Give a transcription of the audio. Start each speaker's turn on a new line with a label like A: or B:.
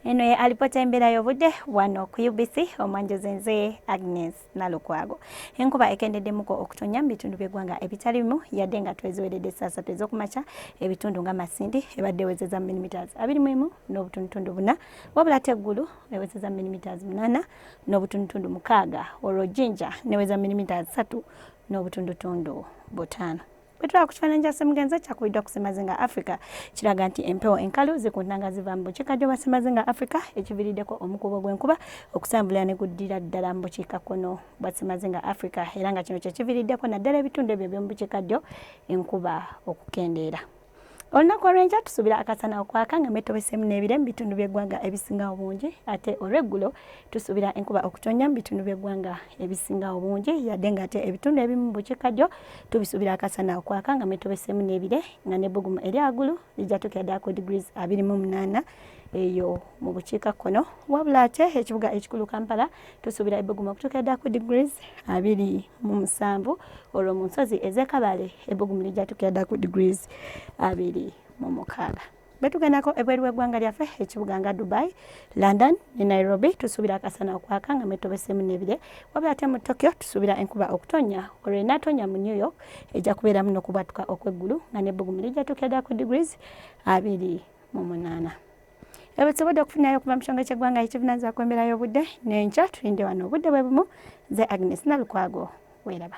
A: Eno ye alipoota embeera y'obudde wano ku UBC, omwanjuzi nze Agnes Nalukwago. Enkuba ekendeddemuko okutonnya mu bitundu by'eggwanga ebitali bimu, yadde nga tweziweredde ssaawa 3 ez'okumakya ebitundu nga Masindi ebadde ewezeza millimeters 21.4, wabula ate Eggulu ewezeza millimeters 8.6, olwo Jinja neweza millimeters 3.5. Bwe tulaba ku kifaananyi kya Ssemugenza kyakubiddwa ku Ssemazinga Africa, kiraga nti empewo enkalu zikunta nga ziva mu bukiikaddyo bwa Ssemazinga Africa, ekiviiriddeko omukuubo gw'enkuba okusambulira ne guddira ddala mu bukiikakkono bwa Ssemazinga Africa, era nga kino kye kiviiriddeko naddala ebitundu ebyo eby'omu bukiikaddyo enkuba okukendeera. Olunaku olw'enkya tusuubira akasana okwaka nga mwetobeseemu n'ebire mu bitundu by'eggwanga ebisinga obungi, ate olw'eggulo tusuubira enkuba okutonnya mu bitundu by'eggwanga ebisinga obungi, yadde ng'ate ebitundu ebimu mu bukiikaddyo tubisuubira akasana okwaka nga mwetobeseemu n'ebire, nga n'ebbugumu eri agulu lijja tuukira ddala ku degrees 28 eyo mu bukiikakkono, wabula ate ekibuga ekikulu Kampala tusuubira ebbugumu okutuukira ddala ku degrees 27, olwo mu nsozi ez'e Kabale ebbugumu lijja tuukira ddala ku degrees 26. Bwe tugendako ebweru w'eggwanga lyaffe, ekibuga nga Dubai, London ne Nairobi tusuubira akasana okwaka nga mwetobeseemu n'ebire, wabula ate mu Tokyo tusuubira enkuba okutonnya, olwo enaatonya mu New York ejja kubeeramu n'okubwatuka okw'eggulu, nga n'ebbugumu lijja tuukira ddala ku degrees 28. Ebyo tusobodde okufunirayo okuva mu kitongole ky'eggwanga ekivunaanyizibwa ku embeera y'obudde. N'enkya tulinde wano obudde bwe bumu. Nze Agnes Nalukwago, weeraba.